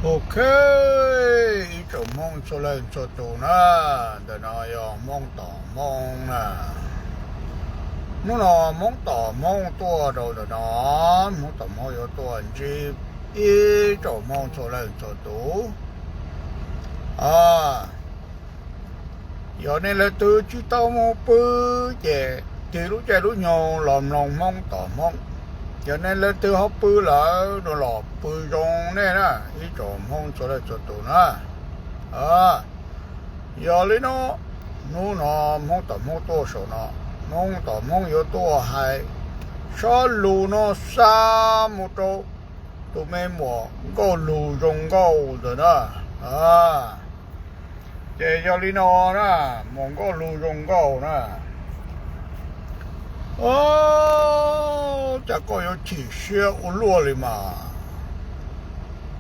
Ok, ib tsoom Hmoob txhua leej txhua tus na, ntawm no yog Hmoob tom Hmoob na. Hnub no Hmoob tom Hmoob tuaj rau ntawm no, Hmoob tom Hmoob yuav tuaj ntsib ib tsoom Hmoob txhua leej txhua tus. Yog nej leej twg tsis tau mus pw ces tig lub caij lub nyoog los mloog Hmoob tom Hmoob. Yog nej leej twg ho pw lawm no los pw zoo nej na, ib tsoom Hmoob txhua leej txhua tus na. Yog li no, hnub no Hmoob tom Hmoob tuaj saum no, Hmoob tom Hmoob yuav tuaj hais txoj lus no xa mus rau tus me muam Nkauj Lug zoo nkauj ntawd na. Ces yog li no na, muam Nkauj Lug zoo nkauj na, cas koj yuav chim siab ua luaj li mas?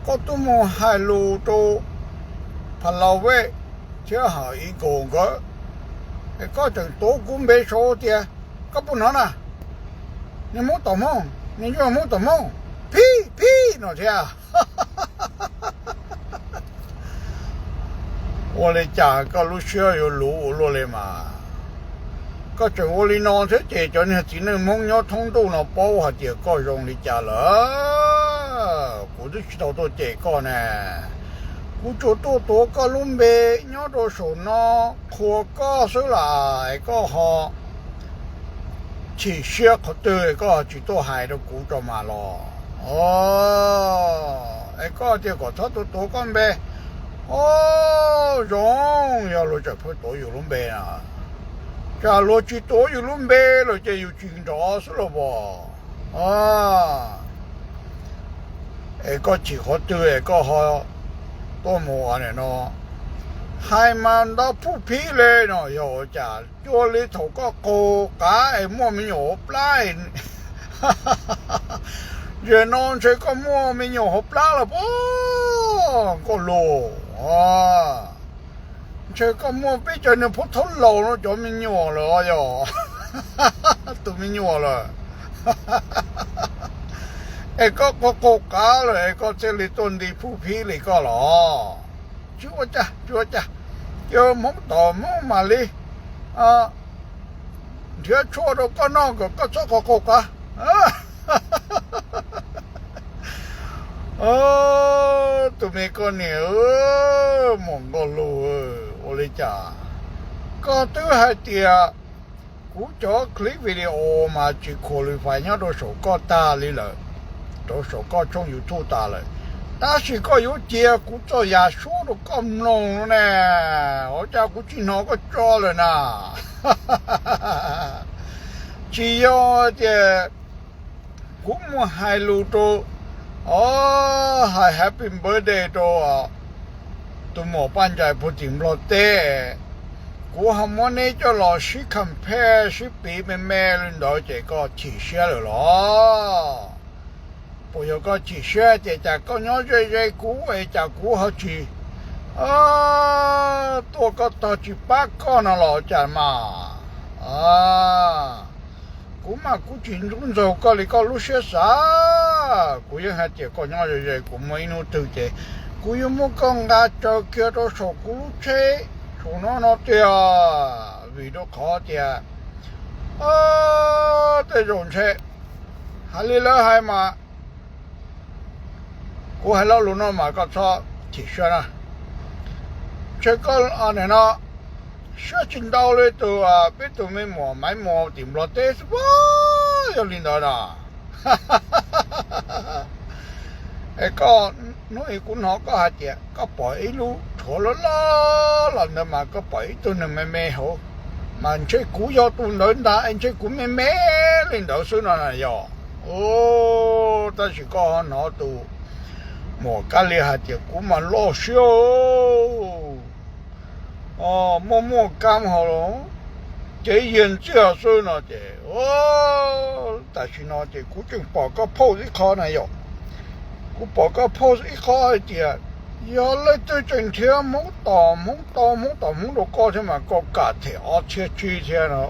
Koj twb mus hais lus rau Pha Lau Vej thiab Hawm Ib Kaus nkawd, es koj tseem tuav kuv npe saud tias, koj puas hnov na, niag Hmoob tom Hmoob, niag nyuag Hmoob tom Hmoob, phib phib no thiab. Ua li cas koj lub siab yuav luv ua luaj li mas? Koj tseem ua li no thiab ces cov niag txiv neej Hmoob nyob thoob ntuj no paub hais tias koj zoo li cas lawm. Kuv twb tsis tau tuaj cem koj ne, kuv tsuas tuaj tuav koj lub npe nyob rau saum no qhuas koj xwb las, es koj ho chim siab qhov twg koj tsis tuaj hais rau kuv tso mas los? Es koj tias kom txhob tuav tuav koj npe. Os, zoo, yog luag tseem pheej tuav yus lub npe na, tsam luag tsis tuav yus lub npe los ces yus tsis nrov xwb los as. Es koj chim qhov twg es koj ho tuaj mus no hais mas nto phuj phib li no, yog ua cas cuag li thaum koj qaug qav es muaj me nyuam hauv plab, zaum no ntshe koj muaj me nyuam hauv plab lawm pob Nkauj Lug. Ntshe koj muaj peb cov niag phuv thaub laus no cov me nyuam lawm os, yog tus me nyuam lawm. Es koj qaug qaug qav lawm es koj thiaj li tuaj nti phuj phib li koj los? Tsis ua cas, tsis ua cas, cia Hmoob tom Hmoob mam li nrhiav tshuaj rau koj noj kom koj txhob qaug qaug qav. Tus me koj niam, muam Nkauj Lug, ua li cas koj twb hais tias kuv cov clip video mas tsis khuam li fais nyob rau saum koj tag li lawm, rau saum koj tshooj YouTube tas lawm, tab sis koj yuav cia kuv txoj yam suab rau koj mloog ne, ua cas kuv tsis hnov koj tso lawm na? Tsis yog tias kuv muaj hais lus rau, o, hais happy birthday rau tus muam Paj Ncaim puag tim Nplog teb, kuv ho muab neb coj los sib compare sib piv me me li ntawd ces koj chim siab lawm los? Puas yog koj chim siab tias cas koj nyob ze ze kuv es cas kuv ho tsis tuaj koj tog tsis pab koj no los cas mas? Kuv mas kuv tsis ntxub ntxaug koj li koj lub siab xav. Kuv yeej hais tias koj nyob ze ze kuv, muaj ib hnub twg ces kuv yuav muab koj nqa tsaws kiag rau saum kuv lub tsheb saum no no tiag, vim rau qhov tias tej zaum ntshe hais li lawv hais mas, kuv hais lo lus no mas koj txhob chim siab na. Ntshe koj no siab tsis ntau li tus, peb tus me muam Maiv Muas tim Nplog teb xwb pob, yog li ntawd na. Es koj, hnub ib kuv hnov koj hais tias koj pom ib lub tshuav loj loj los ntawd mas koj pom ib tug neeg me me hauv, mas ntshe kuv yog tus ntawd ntag es ntshe kuv me me li ntawd xwb no na yog. Tab sis koj hnov tus muam Kab Lis hais tias kuv mas loj siab, muaj muaj kab hau los cev yiag ntxiag xwb no ces, tam sim no ces kuv tseem pom koj post ib qho na yog. Kuv pom koj post ib qho hais tias yog leej twg tseem nrhiav Hmoob tom Hmoob, tau Hmoob tom Hmoob rau koj thiab mas koj kam them ob txhiab tsib thiab no.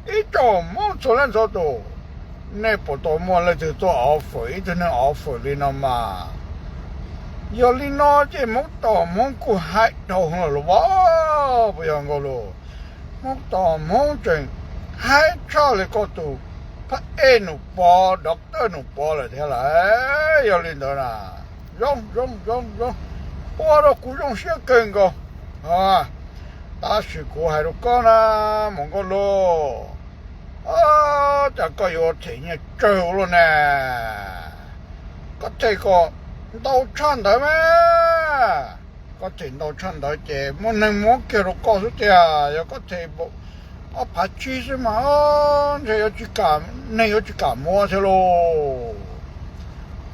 Ib tsoom Hmoob txhua leej txhua tus, nej puas tau muaj leej twg tuaj offer ib tug neeg offer li no mas? Yog li no ces Hmoob Tom Hmoob kuj haib dhau lawm los as, puas yog Nkauj Lug? Hmoob Tom Hmoob tseem haib tshaj li koj tus phab ej Nus Pov, doctor Nus Pov lawm thiab lauj. Yog li ntawd na, zoo zoo zoo zoo, ua rau kuv zoo siab kawg nkaus. Tab sis kuv hais rau koj na, Muam Nkauj Lug, cas koj yuav them nyiaj tsawg ua luaj ne? Koj them kom ntau tshaj ntawd mas, koj them ntau tshaj ntawd ces muaj neeg muab kiag rau koj xwb tiag. Yog koj them ob phav tsib xwb mas ntshe yuav tsis kam, neeg yuav tsis kam muab thiab lauj.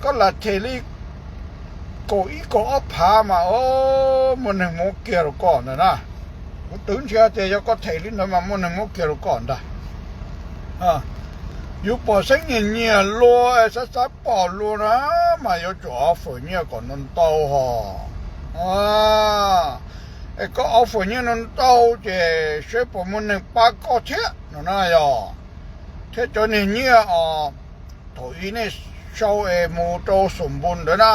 Koj lam them li kaum ib kaum ob phav mas muaj neeg muab kiag rau koj ntag na. Kuv twv ntshai tias yog koj them li ntawd mas muaj neeg muab kiag rau koj ntag. Yus pom xeeb nyias nyias luag es xav xav pom luag na, mas yuav tsum offer nyiaj kom ntau ntau hos. Es koj offer nyiaj ntau ntau ces seb puas muaj neeg pab koj thiab no na yog. Thiab cov niag nyiaj os, thaum ub nej sau es mus rau Xum Npus ntawd na,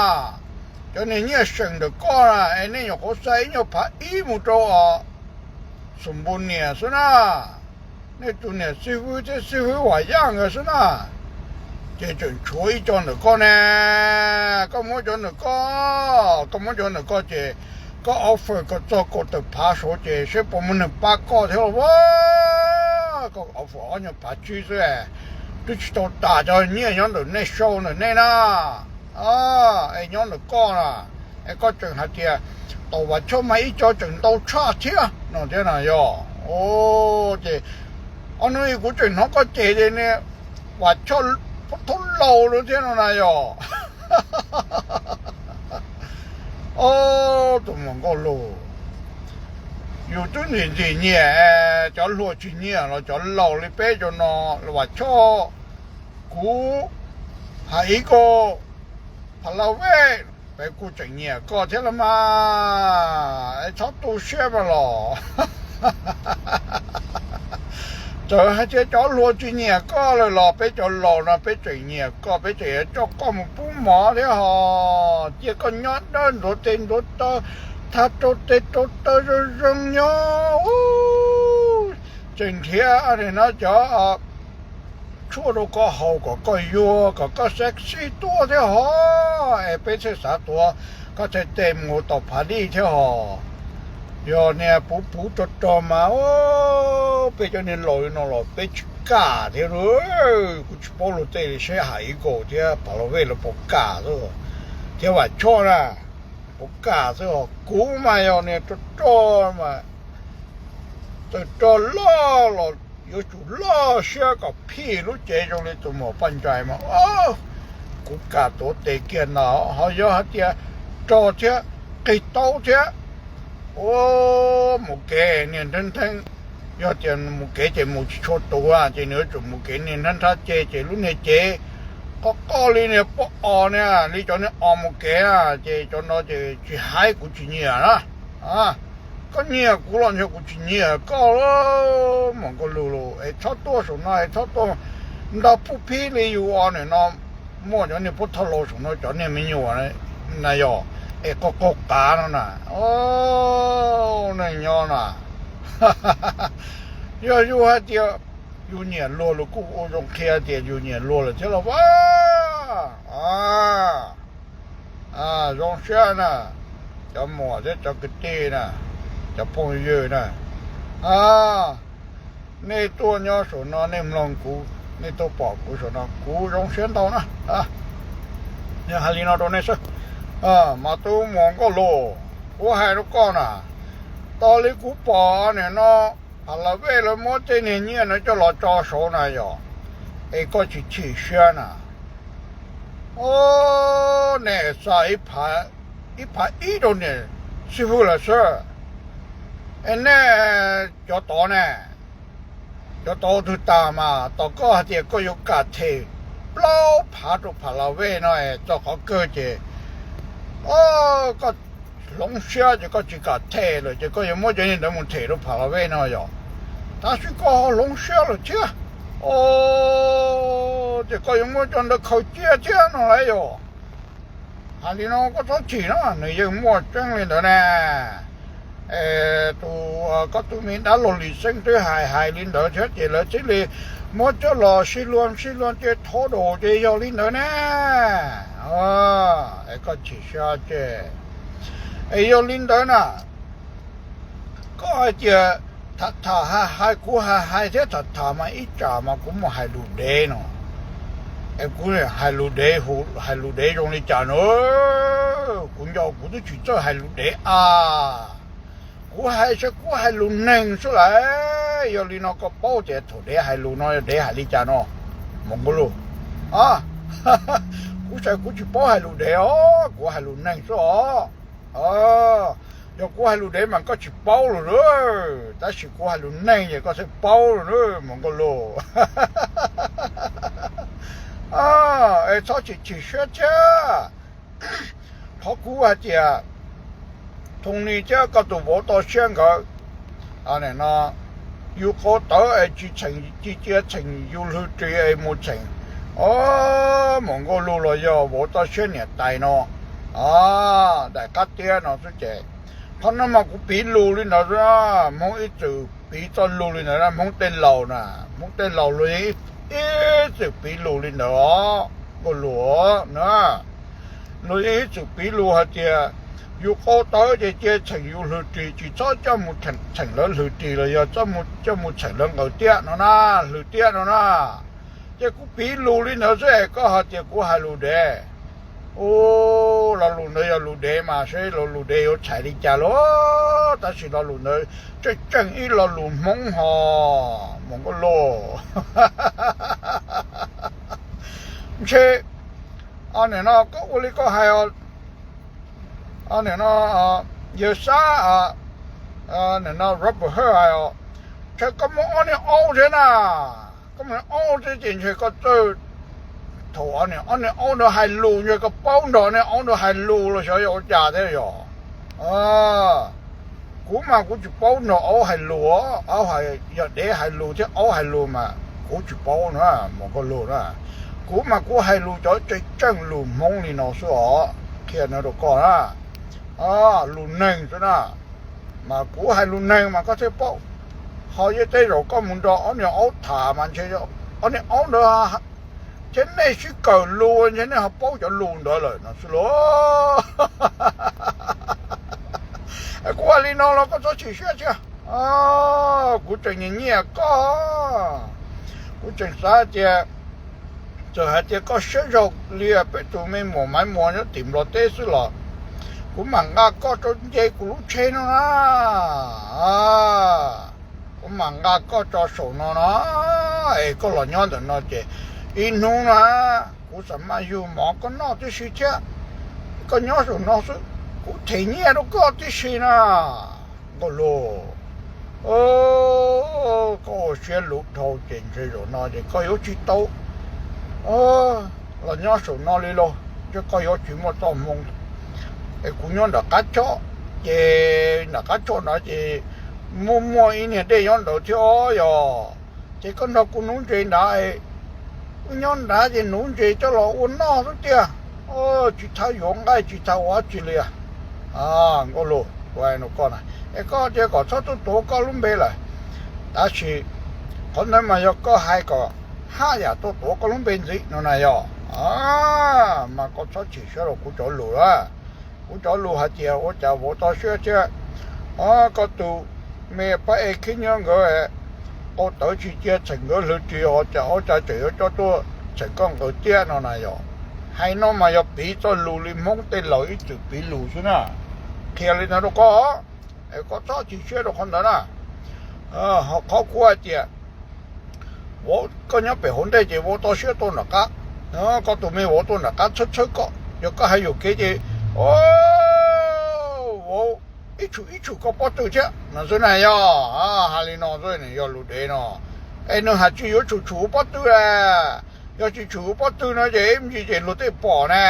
cov niag nyiaj seem ntawm koj na, es nej nyuam qhuav xa ib nyuag phav ib mus rau os Xum Npus niam xwb na, nej tus niam xib hwb thiab xib hwb Vam Yaj nkawd xwb na, ces tseem tshuav ib co ntawm koj ne. Koj muab cov ntawm koj, koj muab cov ntawm koj ces koj offer kom txog kaum tawm phav saud ces seb puas muaj neeg pab koj thiab los as. Koj offer ob nyuag phav tsib xwb, twb tsis tau tas cov nyiaj nyob ntawm nej sau ntawm nej na, es nyob ntawm koj na. Es koj tseem hais tias tau Vam Choj mas ib co tseem ntau tshaj thiab no thiab na yog. Ces ob hnub kuv tseem hnov koj cem ces Vam Choj pub thoob laus lawm thiab no na yog. Tus muam Nkauj Lug, yus twb ntxim ntxim nyiam cov hluas tsis nyiam los cov laus li peb cov no, Vam Choj, kuv, Ham Ib Kaus, Pham Las Vej, peb kuj tseem nyiam koj thiab los mas, es txhob tu siab mas los. Txawm hais tias cov hluas tsis nyiam koj lawm los peb cov laus no peb tseem nyiam koj, peb tseem yuav coj koj mus pub mov thiab hos, cia koj nyob dawb ntxuav tes ntxuav taw, thaj rau tes rau taw zoo zoo nyob, tseem nrhiav no cov tshuaj rau koj haus kom koj yuag kom koj sexy tuaj thiab hos, es peb thiaj xav tuav koj txhais tes mus tom phav dij thiab hos. Yog niag puv puv rog rog mas, peb cov niag laus li no los peb tsis kam thiab lauj. Kuv tsis paub luag tej li, seb Ham Ib Kaus thiab Pham Las Vej lawv puas kam xwb, thiab Vam Choj na puas kam xwb os. Kuv mas yog niag rog rog mas, txawm rog loj los yuav tsum loj siab kom phim lub cev zoo li tus muam Paj Ntsais mas, kuv kam tuav tes kiag ntag. Ho yog hais tias rog thiab qig taub thiab, ua, mus kev niag nrhab nrhab, yog tias mus kev ces mus tsis tshua tuav ces nws yuav tsum mus kev niag nrhab nrhab ces, ces lub niag cev qoj qoj li niag poj os na, li cov niag os mus kev na, ces cov no ces tsis haib kuv tsis nyiam na. Koj nyiam kuv los ntshe kuv tsis nyiam koj. Muam Nkauj Lug, es txhob tuaj saum no, es txhob tuaj nrog pub phib li yus os. Nim no muaj cov niag pub thauj laus saum no, cov niag me nyuam na yog, es qaug qaug qav no na, neeg nyob na. Yog yus hais tias yus nyiam luag los kuj ua zoo qhia tias yus nyiam luag lawm thiab los as. Zoo siab na, cov muam thiab cov kwv tij na, cov phooj ywg na, nej tuaj nyob saum no nej mloog kuv, nej tuaj pom kuv saum no kuv zoo siab ntau na. Yog hais li no rau nej xwb, mas tus muam Nkauj Lug, kuv hais rau koj na, tas li kuv pom nim no Pham Las Vej lawv muab tej niag nyiaj no coj los tso saud na yog, es koj tsis chim siab na. Ov, nej xa ib phav ib rau niam xib hwb lawm xwb, es nej cov tod ne, cov tod twg tas mas tos koj hais tias koj yuav kam them plaub phav rau Pham Las Vej no es txog qhov kawg ces, ov, koj hloov siab ces koj tsis kam them lawm ces koj yuav muab cov niag ntawd mus them rau Pham Las Vej no yog, tab sis koj ho hloov siab lawm thiab. Ov, ces koj yuav muab cov ntawd khaws cia thiab no lauj yog. Hais li no koj txhob chim no, nws yeej muaj tseeb li ntawd na. Tus, koj tus me dab laug Lis Xeeb twb hais hais li ntawd thiab ces lawv thiaj li muab coj los sib luag sib luag ces thov daus ces yog li ntawd na. Es koj chim siab ces, es yog li ntawd na. Koj hais tias tham tham hais hais, kuv hais hais thiab tham tham mas ib tsam mas kuv mus hais lus dev no. Es kuv hais lus dev, hais lus dev zoo li cas no? Kuv nco kuv twb tsis txawj hais lus dev a. Kuv hais sav kuv hais lus neeg xwb lawm. Yog li no koj paub tias thaum dev hais lus no yog dev hais li cas no? Mus nkaus lus. Kuv sav kuv tsis paub hais lus dev os, kuv hais lus neeg xwb os. Yog kuv hais lus dev mas koj tsis paub lawm, tab sis kuv hais lus neeg ces koj thiaj paub lawm, mus nkaus lus. Es txhob chim chim siab thiab. Qhov kuv hais tias Thoob Nis thiab koj tus vauv toj siab nkawd, no, yus qau tawv es tsis txheem, tsis cia txheem yus lwg ris es mus txheem, o, mus nkaus lus los yog vauv toj siab niam tais no, daim qab tiab no xwb ces, qhov no mas kuv piv lus li ntawd xwb. Hmoob ib txwm piv txoj lus li ntawd na, Hmoob tej laus na, Hmoob tej laus luag yeej ib txwm piv lus li ntawd os, nkaus lus na. Luag yeej ib txwm piv lus hais tias yus qau tawv ces cia txheem yus lwg ris, tsis txhob coj mus txheem lawv lwg ris los yog coj mus txheem lawv nqawd tiab no na, lwg tiab no na. Ces kuv piv lus li ntawd xwb es koj hais tias kuv hais lus dev. Ua, lo lus ntawd yog lus dev mas seb lo lus dev yuav txhais li cas lauj, tab sis lo lus ntawd tseem tseem ib lo lus Hmoob ho, mus nkaus lus. Ntshe, nim no koj ua li koj hais os, nim no yawg Xab, nim no Robert Hur hais os, ntshe koj muaj ob niag aub thiab na, koj muaj niag aub thiab ces ntshe koj txawj, thaum ob niag aub ntawd hais lus ntshe koj paub nrog niag aub ntawd hais lus los xyov yog ua cas thiab yog. Kuv mas kuv tsis paub nrog aub hais lus, aub, yog dev hais lus thiab aub hais lus mas kuv tsis paub na, mus nkaus lus na. Kuv mas kuv hais lus cov tseem tseem lus Hmoob li no xwb os, qhia no rau koj na. Lus neeg xwb na, mas kuv hais lus neeg mas koj thiaj paub. Ho yog tej zaum koj mus nrog ob niag aub tham mas ntshe ob niag aub ntawd thiab nej sib kawm lus ntshe nej ho paub cov lus ntawd lawm no xwb lauj. Kuv hais li no los koj txhob chim siab thiab. Kuv tseem nyiam nyiam koj, kuv tseem xav tias txawm hais tias koj siab zog li peb tus me muam Maiv Muas nyob tim Nplog teb xwb los kuv mam nqa koj tso nce kuv lub tsheb no na. Kuv mam nqa koj tso saum no no, es koj los nyob ntawm no ces ib hnub na kuv xam maj yug mov koj noj tib si thiab. Koj nyob saum no xwb, kuv them nyiaj rau koj tib si na. Nkaus lus, koj ua siab luv dhau ces ntshe zaum no ces koj yuav tsis tau los nyob saum no li lauj, ntshe koj yuav tsis muaj txoj hmoo. Es kuv nyob nram qab choj, ces nram qab choj ntawd ces muaj muaj ib niag dej nyob ntawd thiab yog. Ces koj nrog kuv nuv ntses nrad, wb nyob nrad ces nuv ntses coj los ua noj xwb tiag, tsis txhob yuav nqaij tsis txhob ua dab tsi li. Nkaus lus, kuv hais rau koj na, es koj tias kom txhob tuaj tuav koj lub npe lawm, tab sis qhov ntawd mas yog koj hais kom haj yam tuaj tuav koj lub npe ntxiv no na yog. Mas koj txhob chim siab rau kuv cov lus a. Kuv cov lus hais tias ua cas vauv toj siab thiab, o, koj tus me pab e khib nyob nkawd qau tawv tsis cia txheem nkawd hlwv ris, ua cas ua cas tseem yuav coj tuaj txheem koj nqawd tiab no na yog. Hais no mas yog piv txoj lus li Hmoob tej laus ib txwm piv lus xwb na. Qhia li no rau koj, es koj txhob chim siab rau qhov ntawd na. Ho qhov kuv hais tias vauv, koj nyob pem hauv ntej ces vauv toj siab tuaj nram qab, koj tus me vauv tuaj nram qab txhawb txhawb koj, yog koj hais yuam kev ces, o, vauv ib tshum ib tshum koj pob tw thiab no xwb na yog. Hais li no xwb nws yog lus dev no. Es nws hais tsis yuav tshum tshum pob tw a. Yog tsis tshum pob tw no ces ib me ntsis ces luag tej pom na.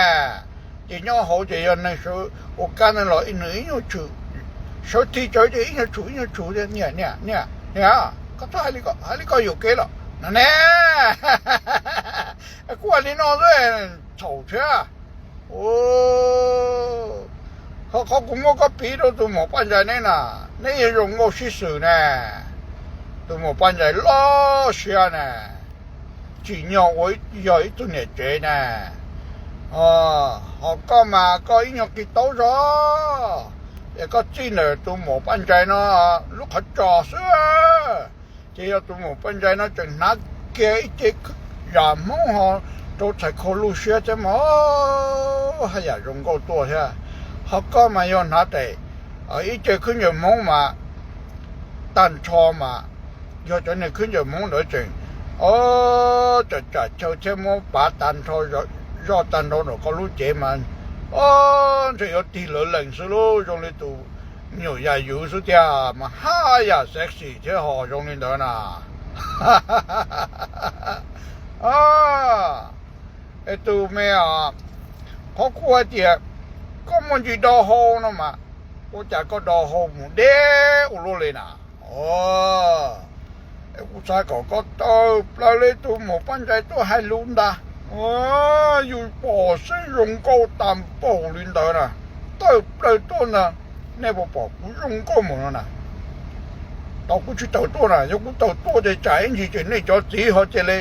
Ces nyob hauv ces yog neeg sawv ua kab neeg los nws ib nyuag tshum, sawv thi tsawv ces ib nyuag tshum ib nyuag tshum thiab. Niam, niam, niam, koj txhob hais li ko, hais li ko yuam kev los no ne. Kuv hais li no xwb, txhaum thiab. Ua, ho qhov kuv muab koj piv rau tus maum Paj Ntsais neb na, neb yog zoo nkauj sib xws ne. Tus maum Paj Ntsais loj siab ne, tsim nyog ua yog ib tug niam tsev ne. Ho koj mas koj ib nyuag qis taub zog, es koj txij ntawm tus maum Paj Ntsais no lub qhov tsos xwb, ces yog tus maum Paj Ntsais no tseem hnav kiag ib ce zam Hmoob ho rau txhais khau luj siab thiab mas, haj yam zoo nkauj tuaj thiab. Ho koj mas yog hnav tes ib ce khaub ncaws Hmoob mas tag nrho mas, yog cov niag khaub ncaws Hmoob ntawd tseem tsam tsam chaw thiab muab pav tag nrho, zoj tag nrho ntawm koj lub cev mas, o, ntshe yuav tig lawv lees xwb lauj, zoo li tus me nyuam yam yus xwb tiag mas haj yam sexy thiab ho zoo li ntawd na. Es tus me, qhov kuv hais tias koj muaj ntsis do hau no mas, ua cas koj do hau mus deb ua luaj li na? Es kuv xav kom koj tawm plaws li tus maum Paj Ntsais tuaj hais lus ntag. Yus pom xeeb zoo nkauj tag npaum li ntawd na, tawm plaws tuaj ntag. Nej puas pom kuv zoo nkauj npaum no na? Tau kuv tsis tawm tuaj na, yog kuv tawm tuaj ces tsam ib ntsis ces nej cov txiv ho cia li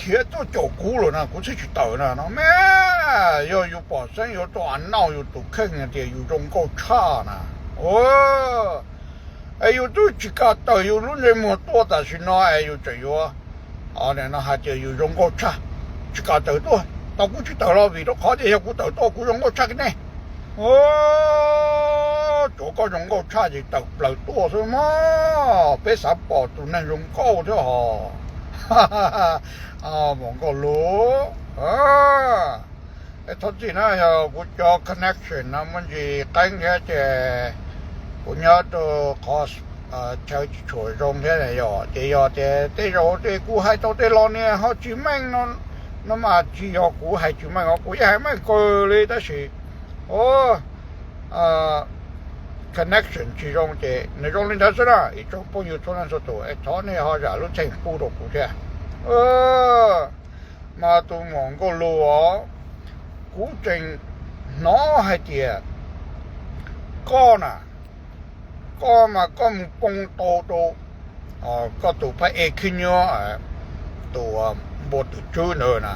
khiav tuaj caum kuv lawm na, kuv thiaj tsis tawm na no mas. Yog yus pom xeeb yuav tuaj a nauj yus tus kheej tias yus zoo nkauj tshaj na. Es yus twb tsis kam tawm yus lub ntsej muag tuaj tam sim no es yus tseem yuav no hais tias yus zoo nkauj tshaj, tsis kam tawm tuaj. Tau kuv tsis tawm los vim rau qhov tias yog kuv tawm tuaj kuv zoo nkauj tshaj kiag nej. Tsuav koj zoo nkauj tshaj ces tawm plaws tuaj xwb mog, peb xav pom tus neeg zoo nkauj thiab hos. Maum Nkauj Lug, thov txim na, yog kuv cov connection no muaj ntsis qeeb thiab ces kuv nyob rau qhov chaw tsis tshua zoo thiab yom, ces yog tias tej zaum ces kuv hais tau tej lo niag ho tsis meej no mas tsis yog kuv hais tsis meej os, kuv yeej hais meej kawg li tab sis connection tsis zoo ces nws zoo li ntawd xwb na. Ib tsoom phooj ywg txhua leej txhua tus es thov nej ho zam lub txim pub rau kuv thiab. Mas tus maum Nkauj Lug os, kuv tseem hnov hais tias koj na, koj mas koj mus poob tau rau koj tus phab ej khib nyiab, tus npua twm tswb ntawd na,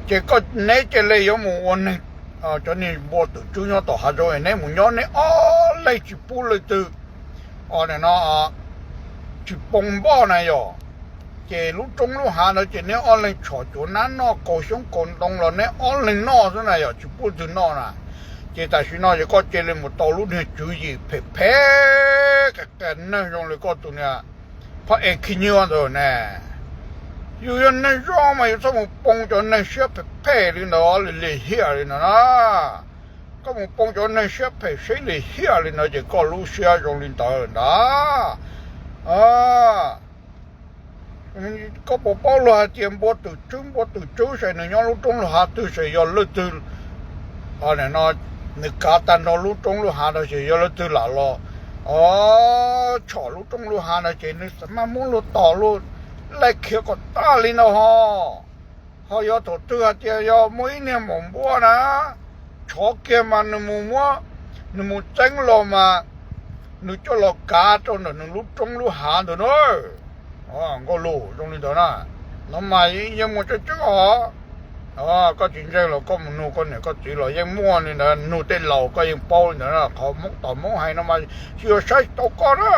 ces koj neb cia li yuav mus ua neeg, cov niag npua twm tswb nyob tom hav zoov es neb mus nyob neb ob leeg tsis pub leej twg, o, no tsis poob npoj na yom. Ces lub roob lub hav ntawd ces neb ob leeg tshom cuav nab noj, kaus xyoob kaus ntoo los neb ob leeg noj xwb na yom, tsis pub leej twg noj na. Ces tam sim no ces koj cia li mus tau lub niag tswv yim phem phem qias qias neeg zoo li koj tus niag phab ej khib nyiab ntawd ne. Yus yog neeg zoo mas yus txhob mus poob cov neeg siab phem phem li ntawd, lim lim hiam li ntawd na. Koj mus poob cov neeg siab phem siab lim hiam li ntawd ces koj lub siab zoo li ntawd ntag. Koj puas paub luag hais tias npua twm tswb, npua twm tswb ces nws nyob lub roob lub hav twg ces yog leej twg, no, nws kav tag nrho lub roob lub hav ntawd ces yog leej twg lam los, o, tshom lub roob lub hav ntawd ces nws maj muab luag tom luag laij khiav kom tag li ntawd ho. Ho yog thaum twg hais tias yog muaj ib niag maum npua na, tshov kiag mas nws mus muab, nws mus txeeb los mas nws coj los kav rau ntawm nws lub roob lub hav ntawd na. Nkauj Lug, zoo li ntawd na, no mas yeej muaj tseeb tseeb os. Koj tsis ntseeg los koj mus nug koj niam koj txiv los yeej muaj li ntawd, nug tej laus koj yeej paub li ntawd na. Qhov Hmoob tom Hmoob hais no mas tsis yog saib tau koj na.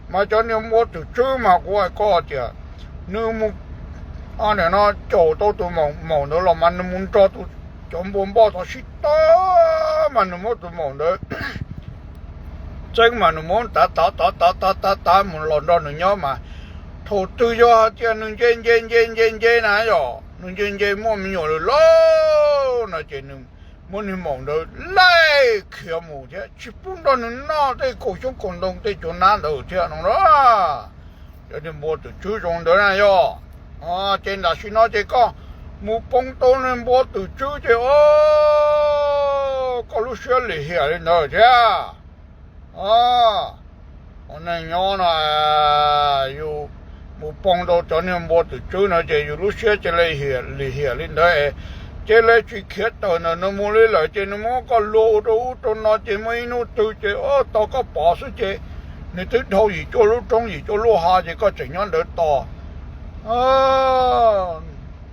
Mas cov niag npua twm tswb mas kuv hais koj tias nws mus, no, caum tau tus maum ntawd los mas nws mus nrog tus, cov npua npoj tod sib tog mas nws muab tus maum ntawd txeeb mas nws muab tav tav tav tav tav tav tav mus los nrog nws nyob mas thaum twg yog hais tias nws nce nce nce nce nce na yom, nws nce nce muaj me nyuam lawm lauj no ces nws muab niag maum ntawd laij khiav mus thiab tsis pub nrog nws noj tej kaum xyoob kaum ntoo tej cuav nab ntawd thiab no na. Cov niag npua twm tswb zoo ntawd na yog. Ces tam sim no ces koj mus poob tau niag npua twm tswb ces, o, koj lub siab lim hiam li ntawd thiab. Ua neeg nyob no yus mus poob rau cov niag npua twm tswb no ces yus lub siab cia li lim hiam li ntawd, cia li tsis khiav tawm ntawm nws mus li lawm ces nws muab koj luag ua rau ub rau no ces muaj ib hnub twg ces tos koj pom xwb ces nws twb dhau yim cuaj lub roob yim cuaj lub hav ces koj tseem nyob ntawd tos.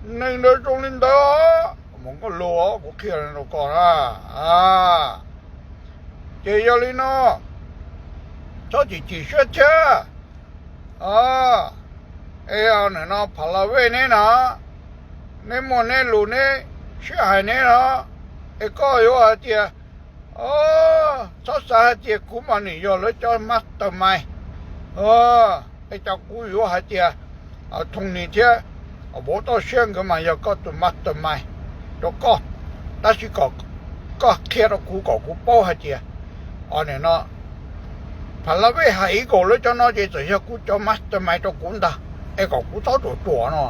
Neeg ntawd zoo li ntawd. Mus koj luag, kuv qhia rau koj na. Ces yog li no, txhob chim chim siab thiab. Es nim no Phalavej neb no, neb muaj neb lus neb sib hais neb no, es koj yuav hais tias, txhob xav hais tias kuv mas nim yog lawv cov mastermind, es cas kuv yuav hais tias Thoob Nis thiab Vauv Toj Siab nkawd mas yog koj tus mastermind rau koj, tab sis kom koj qhia rau kuv kom kuv paub hais tias, o, nim no Phalavej hais ib kaum lawv cov no ces txawm yog kuv cov mastermind rau kuv ntag, es kom kuv txhob ruam ruam no.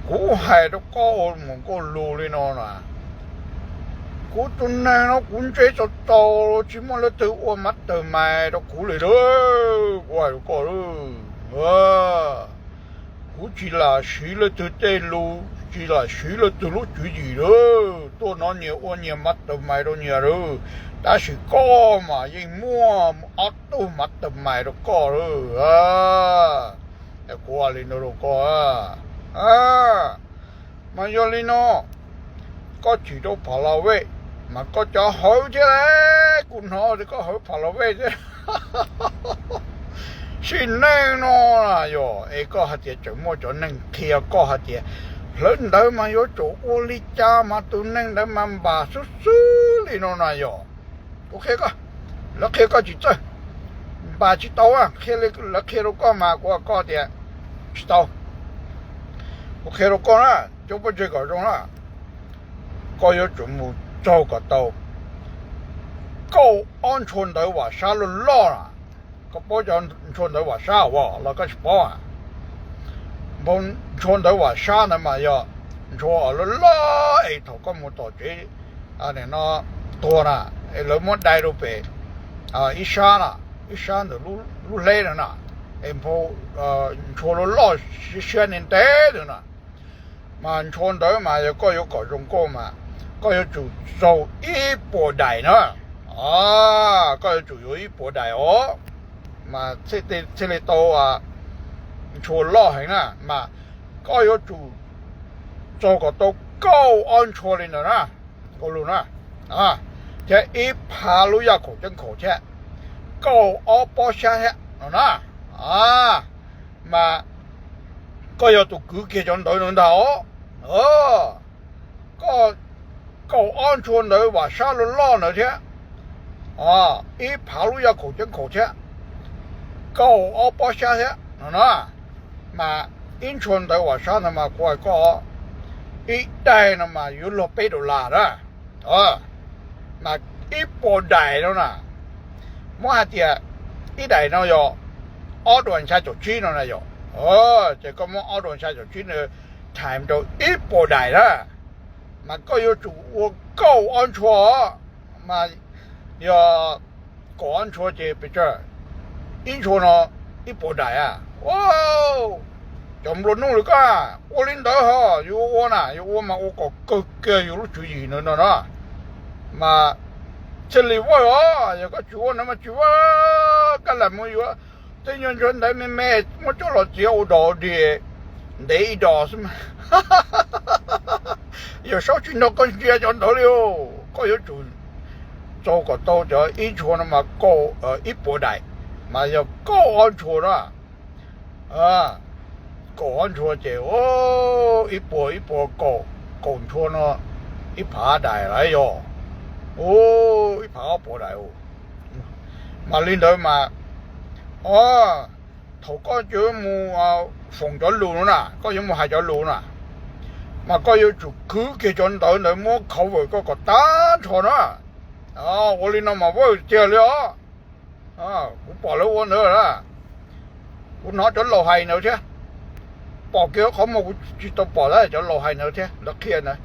Kuv hais rau koj ua mus nkauj lus li no na, kuv tus neeg no kuv ntse tau tau, tsis muaj leej twg ua mastermind rau kuv li lauj. Kuv hais rau koj, kuv tsis lam siv leej twg tej lus, tsis lam siv leej twg lub tswv yim lauj. Tuaj no nyias ua nyias mastermind rau nyias lauj, tab sis koj mas yeej muaj ob tug mastermind rau koj lauj. Kuv hais li no rau koj, mas yog li no, koj chim rau Phalavej, mas koj cov hawv thiab, kuv hnov tias koj hawv Phalavej thiab. Sim neej no na yog es koj hais tias tseem muaj cov neeg qhia koj hais tias hlawv ntawv mas yuav tsum ua li cas mas tus neeg ntawd mas npam xwb xwb li no na yog, kuv qhia koj, lawv qhia koj tsis txawj, npam tsis tau, qhia li lawv qhia rau koj mas kuv hais koj tias tsis tau. Kuv qhia rau koj na, cov pov tseg kom zoo na, koj yuav tsum mus txaug kom tau kaum ob ntshua ntawv vam sab loj loj na. Koj paub cov ntshua ntawv vam sab as los koj tsis paub? Npau ntshua ntawv vam sab ntawd mas yog ntshua loj loj es thaum koj mus tom tsev no tuag na, es lawv muab dai rau pem ib sab na, ib sab ntawm lub hleb na, es npau ntshua loj loj siab siab ntev ntev ntawd na. Mas ntshua ntawd mas yog koj yuav kom zoo nkauj mas koj yuav tsum txaug ib puas daim na. Koj yuav tsum yuav ib puas daim os, mas thiaj li tau ntshua loj heev na. Mas koj yuav tsum txaug kom tau kaum ob ntshua li ntawd na, kaum lus na, thiab ib phav lub yaj khaum ceeb khaum thiab, kaum ob pob xyab thiab no na. Mas koj yog tus kwv kiag cov ntawv no ntag os. Koj kaum ob ntshua ntawv vam sab loj loj ntawd thiab, ib phav lub yaj khaum ceeb khaum thiab, kaum ob pob xyab thiab no na. Mas ib ntshua ntawv vam sab ntawd mas kuv hais koj, ib daim no mas yuav luag peb dollar na. Mas ib puas daim no na, muab hais tias ib daim no yog ob dollar xya caum tsib no na yog, ces koj muab ob dollar xya caum tsib no times rau ib puas daim na, mas koj yuav tsum ua kaum ob ntshua, mas yog kaum ob ntshua ces pes tsawg? Ib ntshua no ib puas daim a. Cov nplua nuj li koj ua li ntawd ho yuav ua na, yuav ua mas ua kom kawg kiag yus lub tswv yim ntawd no na, mas thiaj li vaj os. Yog koj tsis ua ntawd mas tsis vaj, koj lam mus yuav tej nyuag ntshua ntawv me me muab coj los txiav ua dog ua dig ntev ib dos xwb mas. Yawm saub tsis nrog koj ntsia cov ntawd li os. Koj yuav tsum txaug kom tau cov ib ntshua no mas kaum ib puas daim, mas yog kaum ob ntshua na. Kaum ob ntshua ces ib puas ib puas kaum, kaum ntshua no ib phav daim lawm yog, ib phav ob puas daim. Mas li ntawd mas, o, thaum koj yuav mus foom cov lus no na, koj yuav mus hais cov lus na, mas koj yuav tsum kwv kiag cov ntawv ntawd muab cover koj kom tag nrho na. Ua li no mas vaj tiag li os. Kuv pom lawv ua ntawd lawm, kuv hnov cov laus hais ntawd thiab. Pom kiag qhov muag, kuv tsis tau pom tab cov laus hais ntawd thiab, lawv qhia ntawd.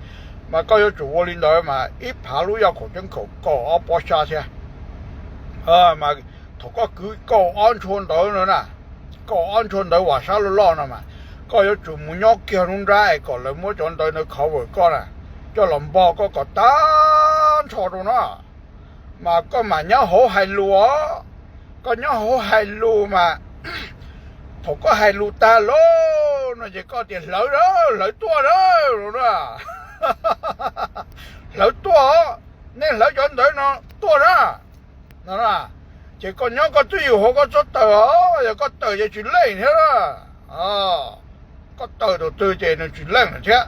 Mas koj yuav tsum ua li ntawd mas ib phav lub yaj khaum ceeb khaum kaum ob pob xyab thiab. Mas Thaum koj kwv kaum ob ntshua ntawv no na, kaum ob ntshua ntawv vam sab loj loj no mas, koj yuav tsum mus nyob kiag lub nrab es kom lawv muab cov ntawv ntawd cover koj na, coj los npog koj kom tag nrho rau no, mas koj mam nyob hauv hais lus os. Koj nyob hauv hais lus mas, thaum koj hais lus tag lawm no ces koj tias hlawv, hlawv tuaj na, hlawv tuaj, nej hlawv cov ntawv no tuaj na, no, ces koj nyob koj twj ywm hauv, koj txhob tawm os, yog koj tawm ces tsis leej thiab. Koj tawm tus twg ces nws tsis leej lawm thiab.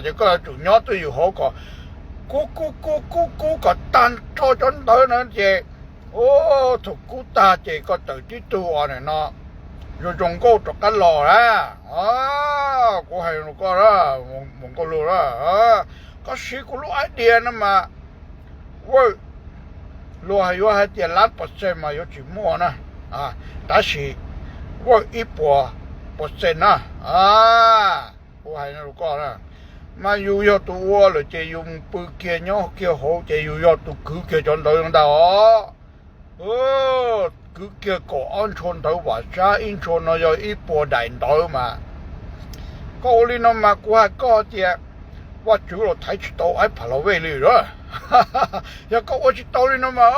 Ces koj yuav tsum nyob twj ywm hauv kom kub kub kub kub kub kom tag nrho cov ntawv na ces, thaum kub tag ces koj tawm tib tug uas nim no zoo zoo nkauj rov qab los na. Kuv hais rau koj, Mus Nkauj Lug, koj siv kuv lub idea no mas, luag yuav hais tias lab percent mas yuav tsis muaj na, tab sis ib puas percent na, kuv hais rau koj na, mas yus yog tus ua lawm ces yus mus pw kiag nyob kiag hauv ces yus yog tus kwv kiag cov ntawv ntag os. Kwv kiag kaum ob ntshua ntawv vam sab, ib ntshua no yog ib puas daim ntawv mas, koj ua li no mas kuv hais koj tias Vajtswv los thaiv tsis tau aib Pha La Vej li lawm. Yog koj ua tsis tau li no mas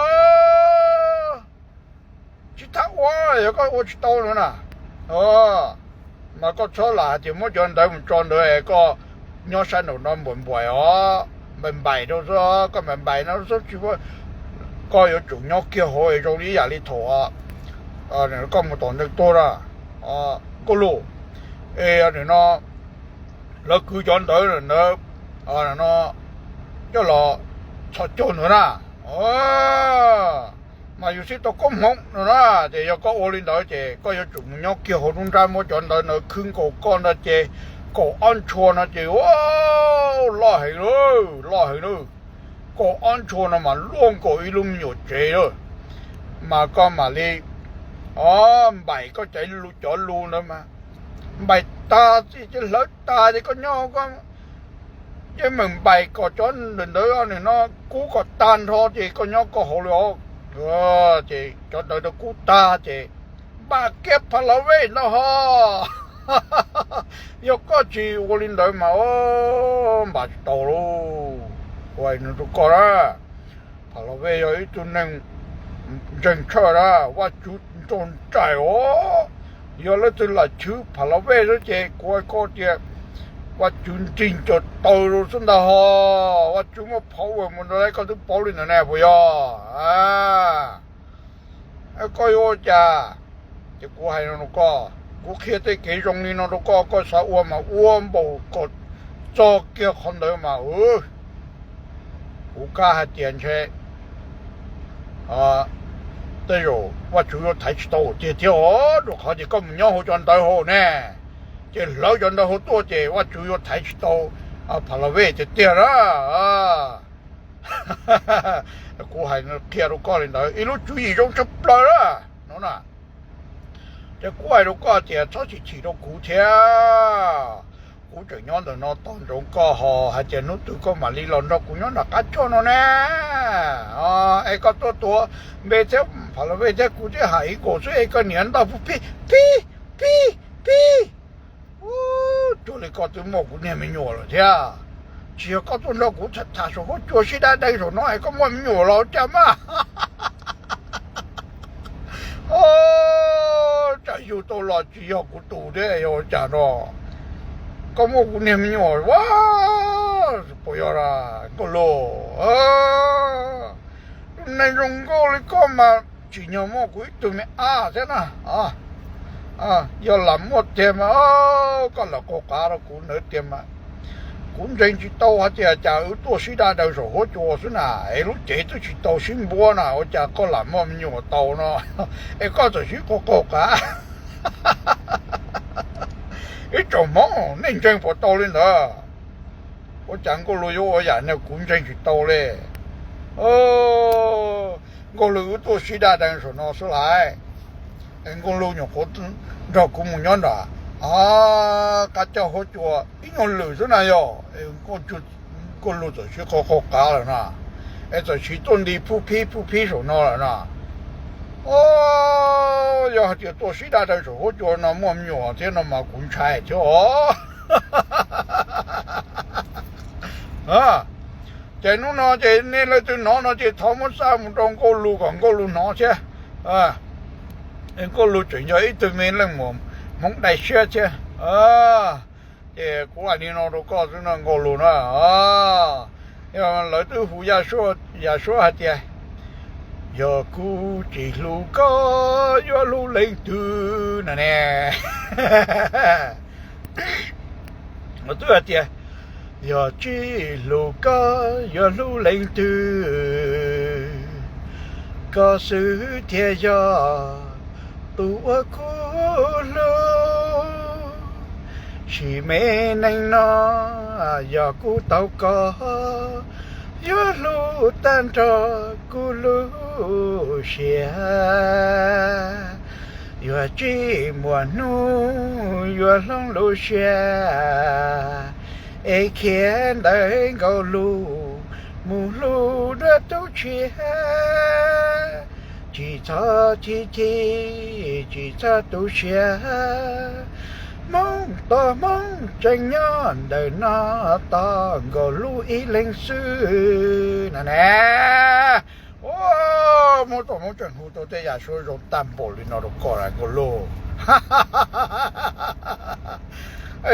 tsis thab ua, yog koj ua tsis tau no na, mas koj txhob lam hais tias muab cov ntawv mus tso ntawd es koj nyob sab nraum no npaim npaim os, npaim npaim rau xwb, koj npaim npaim no xwb tsis, koj yuav tsum nyob kiag hauv es zoo li ib yam li thaum koj mus tom ntej tuaj na, Nkauj Lug, es nim no lawv kwv cov ntawv ntawd no coj los txhos caug ntawd na, mas yus thiaj tau koob hmoov no na. Ces yog koj ua li ntawd ces koj yuav tsum mus nyob kiag hauv lub nrab muab cov ntawv ntawd khwb nkaus koj ntag ces kaum ob ntshua no ces loj heev lawm, loj heev lawm. Kaum ob ntshua no mas luaj nkaus ib lub me nyuam tsev lawm, mas koj mam li npaim koj cov lus, cov lus ntawd mas npaim tag ces hlawv tag ces koj nyob koj, yeej meem npaim kom cov ntawv ntawd nim no kub kom tag nrho ces koj nyob koj hauv li os. Ces cov ntawv ntawd kub tag ces npam kiag Pha La Vej ntag ho. Yog koj tsis ua li ntawd mas npam tsis tau lauj. Kuv hais rau koj na, Pha La Vej yog ib tug neeg ntseeg tshaj na, Vajtswv nrog nraim os. Yog leej twg lam chwv Pha La Vej xwb ces kuv hais koj tias Vajtswv nrig ncaws taw rau xwb ntag ho. Vajtswv muaj power mus ntawd koj twb paub li ntawd ne puas yog? Koj yuav ua cas? Ces kuv hais no rau koj, kuv qhia tej kev zoo li no rau koj, koj xav ua mas ua npaum kom txog kiag qhov ntawd mas kuv kam hais tias ntshe tej zaum Vajtswv yuav thaiv tsis tau tiag thiab os, rau qhov ces koj mus nyob hauv cov ntawv hauv ne, ces hlawv cov ntawv hauv tuaj ces Vajtswv yuav thaiv tsis tau Pha La Vej tiag tiag na. Kuv hais qhia rau koj li ntawd, ib lub tswv yim zoo tshaj plaws na no na. Ces kuv hais rau koj tias txhob txim chim rau kuv thiab. Kuv tseem nyob ntawm no tos ntsoov koj ho hais tias hnub twg koj mam li los nrog kuv nyob nram qab choj no ne. Es koj tuaj tuav npe thiab Pha La Vej thiab kuv thiaj hais ib kaus xwb es koj niam ntaj pub pib pib pib pib. Ub, cuag li koj twb muaj kuv niag me nyuam lawm thiab. Tsis yog koj tuaj nrog kuv tham saum huab cua sib dab dee saum no es koj muaj me nyuam los cas mas. Tsam yug tau los tsis yog kuv tus thiab yog ua cas no. Koj muaj kuv niag me nyuam a, puas yog Nkauj Lug? Tus neeg zoo nkauj li koj mas tsim nyog muaj kuv ib tug me ab thiab na. Yog lam muaj tiag mas koj lam qaug qav rau kuv ntawd tiag mas. Kuv ntseeg tsis tau hais tias cas wb tuaj sib dab dee saum huab cua xwb na, es lub cev twb tsis tau sib npuab na ua cas koj lam muaj me nyuam tau no, es koj txawm sib qaug qaug qav. Ib tsoom Hmoob nej ntseeg puas tau li ntawd? Ua cas Nkauj Lug yuav ua yam no kuv ntseeg tsis tau li. Nkauj Lug wb tuaj sib dab dee saum no xwb lais. Nkauj Lug nyuam qhuav nrog kuv mus nyob nram qab coj huab cua ib nyuag lwm xwb na yog, Nkauj Lug txawm sib qaug qaug qav lawm na, es txawm sib tuaj nti pub phib pub phib saum no lawm na. Os, yog hais tias tuaj sib daj rau saum huab cua no muaj me nyuam thiab no mas kuv ntshai thiab os. Ces hnub no ces nej leej twg hnov no ces thov muab xa mus rau Nkauj Lug kom Nkauj Lug hnov thiab. Nkauj Lug tseem yog ib tug me leej muam Hmoob dai siab thiab. Ces kuv hais li no rau koj xwb no Nkauj Lug na. Lawv twb hu Yaj Suab hais tias, yog kuv tsis hlub koj yuav hlub leej twg no ne. Twb hais tias, yog tsis hlub koj yuav hlub leej twg, koj xwb thiaj yog tus uas kuv hlub. Sim me neej no yog kuv tau koj, yuav hlub tag nrho kuv lub siab. Yuav tsis muaj hnub yuav hloov lub siab, es khiav ntawm Nkauj Lug mus hlub dua tus tshiab. Tsis txhob chim chim, tsis txhob tu siab, Hmoob tom Hmoob tseem nyob ntawm no tos Nkauj Lug ib leeg xwb no ne. Hmoob tom Hmoob tseem hu tau tej yam suab zoo tag npaum li no rau koj Nkauj Lug.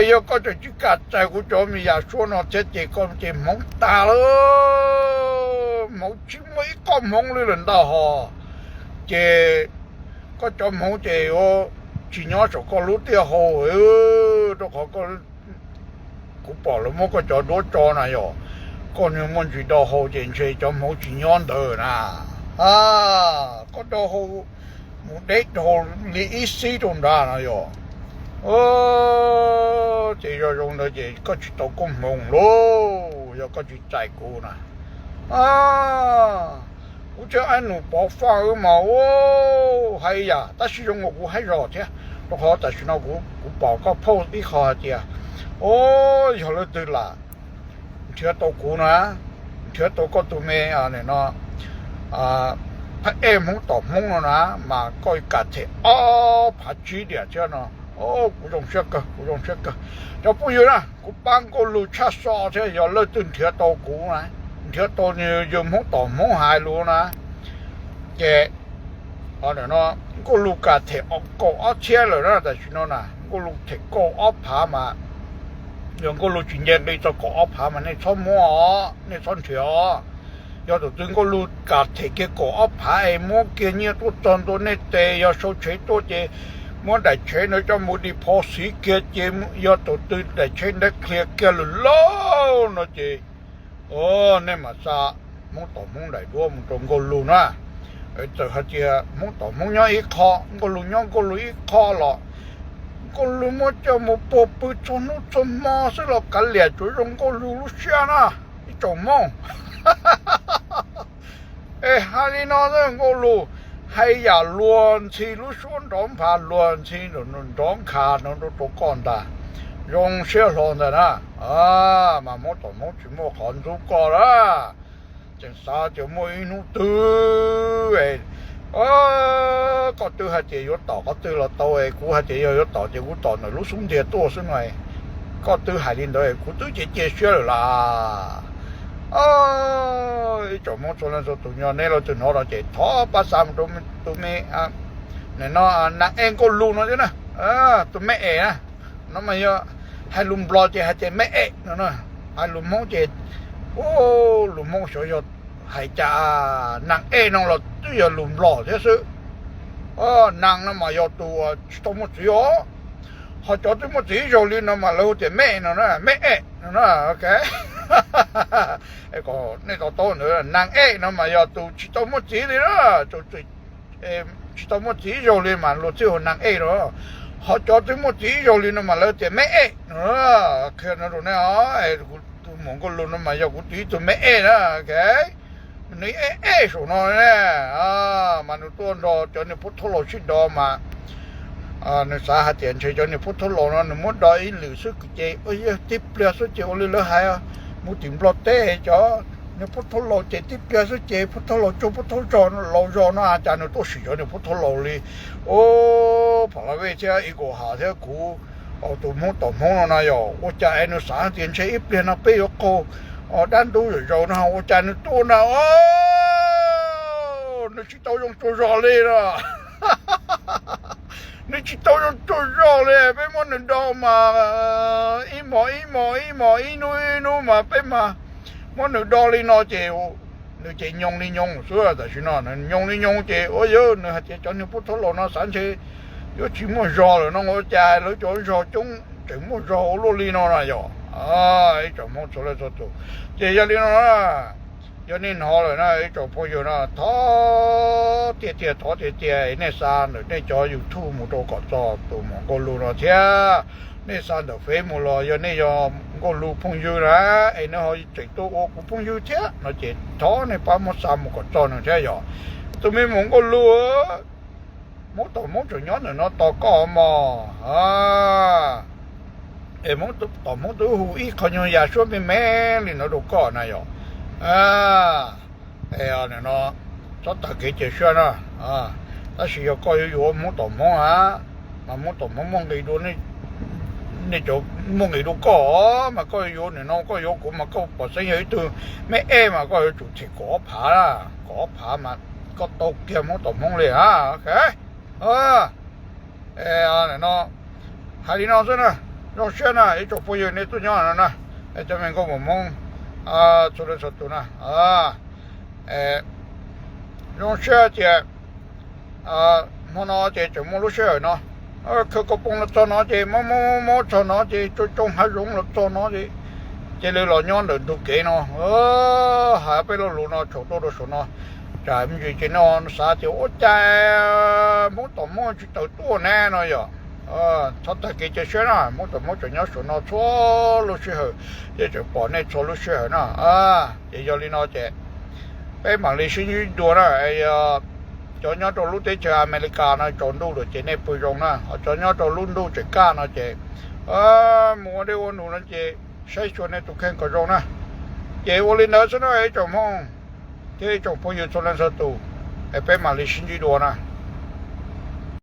Yog koj tseem tsis kam txais kuv cov me yam suab no thiab ces koj ces hmoov tag lawm, hmoov tsis muaj ib qho hmoov li lawm ntag hos. Ces koj cov hmoov ces yuav tsis nyob saum koj lub tiaj hau, rau qhov kuv pom lawv muab koj cov duab tso na yog, koj niag muaj ntsis do hau ces ntshe cov hmoov tsis nyob ntawd na. Koj do hau mus deb rau li ib xib rau nrad no yog. Ces yog zoo ntawd ces koj tsis tau koob hmoov lauj, yog koj tsis txais kuv na. Kuv thiab Aib Nus Pov Faj wb mas ua hais yam tab sis zoo nkaus kuv haib zog thiab, rau qhov tam sim no kuv pom koj post ib qho hais tias, o, yog leej twg lam nrhiav tau kuv na, nrhiav tau koj tus me no, phab ej Hmoob tom Hmoob no na, mas koj kam them ob phav tsib diam thiab no. Kuv zoo siab kawg, kuv zoo siab kawg. Cov phooj ywg na, kuv pab Nkauj Lug tshaj so thiab, yog leej twg nrhiav tau kuv na, nrhiav tau yawg Hmoob tom Hmoob hais lus na, ces Nkauj Lug kam them kaum ob txhiab lawm na, tam sim no na Nkauj Lug them kaum ob phav mas, yog Nkauj Lug tsis nce nqi txog kaum ob phav mas nej txhob muab os, nej txhob nrhiav os. Yog tus twg Nkauj Lug kam them kiag kaum ob phav es muab kiag nyiaj tuaj txog ntua nej tes, yog sau tshev tuaj ces muab daim tshev ntawd coj mus deposit kiag ces yog tus twg daim tshev ntawd qhia kiag lawm lauj no ces nej mam xa Hmoob tom Hmoob daim duab mus rau Nkauj Lug na. Txawm hais tias Hmoob tom Hmoob nyob ib qho, Nkauj Lug nyob Nkauj Lug ib qho los Nkauj Lug muab coj mus puag pw txhua hnub txhua hmo xwb los kav liam tsuav zoo Nkauj Lug lub siab na, ib tsoom Hmoob. Es hais li no Nkauj Lug hais yam luag ntxhi lub suab nrov nphav luag ntxhi nrov nkhav no rau koj ntag, zoo siab hlo ntag na. Mas Hmoob tom Hmoob tsis muaj qhov ntxub koj lawm. Tseem xav tias muaj ib hnub twg koj twb hais tias yuav tom qhov twg los tau es kuv hais tias yog yuav tom ces kuv tom ntawm lub xub ntiag tuaj xwb no. Koj twb hais li ntawd kuv twb cia cia siab lawm las. Ib tsoom Hmoob txhua leej txhua tus, yog nej leej twg hnov no ces thov pab xa mus rau tus me, no, Nas Ej Nkauj Lug no thiab na, tus me es na. No mas yog hais lus Nplog ces hais tias me es no, hais lus Hmoob ces, lus Hmoob xyov yog hais cas, Nas Ej no los twb yog lus Nplog thiab xwb. Nas no mas yog tus tsis tau muaj txiv os, ho cov twb muaj txiv ib zaug li no mas lawv hu tias me no na, me es no na. Nej to taub ntawd, Nas Ej no mas yog tus tsis tau muaj txiv li na, tsis tau muaj txiv ib zaug li mas luag thiaj hu Nas Ej no. Ho cov twb muaj txiv ib zaug li no mas lawv tias me es no. Qhia no rau nej os, tus muam Nkauj Lug no mas yog kuv tus ib tug me es na. Nws ej ej saum no ne, mas nws tuaj nrog cov niag pub thauj laus sib do mas nws xav hais tias ntshe cov niag pub thauj laus no nws muab do ib lwm xwb ces ua yog tib pliag xwb ces ua li lawv hais, mus tim Nplog teb cov Nws pub thauj laus ces tib pliag xwb ces pub thauj laus tsuag pub thauj zog laus zog no cas nws tuaj sim zov nws pub thauj laus li. O, Pha La Vej thiab Ego Hav thiab kuv, tus Hmoob tom Hmoob no na yog ua cas es nws xav tias ntshe ib pliag no peb yuav qaug dab ntub zom zaws no ua cas nws tuaj na, o, nws tsis tau zoo tsuag zog li na. Nws tsis tau zoo tsuag zog li, peb muab nws do mas ib mos ib mos ib mos ib hnub ib hnub mas peb mas muab nws do li no ces nws ces nyoos li nyoos xwb. Tam sim no nws nyoos li nyoos ces ua yog nws hais tias cov niag pub thauj laus no xav ntshe yuav tsis muaj zog lawm no ua cas lawv cov zog coob tseem muaj zog ua luaj li no na yog ib tsoom Hmoob txhua leej txhua tus. Ces yog li no na, yog nej hnov lawm na ib tsoom phooj ywg no, thov tiag tiag, thov tiag tiag nej xa ntawm nej cov YouTube mus rau kom txog tus muam Nkauj Lug no thiab. Nej xa ntawm Fev mus los yog nej yog Nkauj Lug phooj ywg na, es nej ho tseem tuaj ua kuv phooj ywg thiab no ces thov nej pab muab xa mus kom txog nws thiab yog. Tus me muam Nkauj Lug, Hmoob tom Hmoob tseem nyob ntawm no tos koj mog. Es Hmoob tom Hmoob twb hu ib qho nyuag yam suab me me li no rau koj na yog. Es no txhob tag kev cia siab na. Tab sis yog koj yuav yuav Hmoob tom Hmoob a, mas Hmoob tom Hmoob muaj nqis dua, nej cov muaj nqis dua koj, mas koj yuav nws no koj yuav kuv mas koj pom xeeb yog ib tug me ej mas koj yuav tsum them kaum ob phav, kaum ob phav mas koj tau kiag Hmoob tom Hmoob li a. No hais li no xwb na, zoo siab na ib tsoom phooj ywg nej tuaj nyob no na, cov me nkauj muam Hmoob txhua leej txhua tus na. Zoo siab tias hmo no ces tseem muaj lub sij hawm no, khawv koob poob los txog no ces mob mob mob txog no ces tsoo tsoo hav zoov los txog no ces cia li los nyob ntawm ntug kev no, hais peb lo lus no tshwm tuaj rau saum no. Tsam me ntsis ces no xav tias ua cas Hmoob tom Hmoob tsis tawm tuaj ne no yog. Txhob tag kev cia siab na, Hmoob tom Hmoob tseem nyob saum no txhua lub sij hawm, ces tseem pom nej txhua lub sij hawm na. Ces yog li no ces peb mam li sib ntsib dua na. Cov nyob rau lub teb chaws Amelikas no tsaus ntuj lawm ces nej pw zoo na, ho cov nyob rau lub ntuj tseem kaj no ces mus ua dej ua num no ces saib xyuas nej tus kheej kom zoo na. Ces ua li ntawd xwb na ib tsoom Hmoob thiab ib tsoom phooj ywg txhua leej txhua tus, es peb mam li sib ntsib dua na.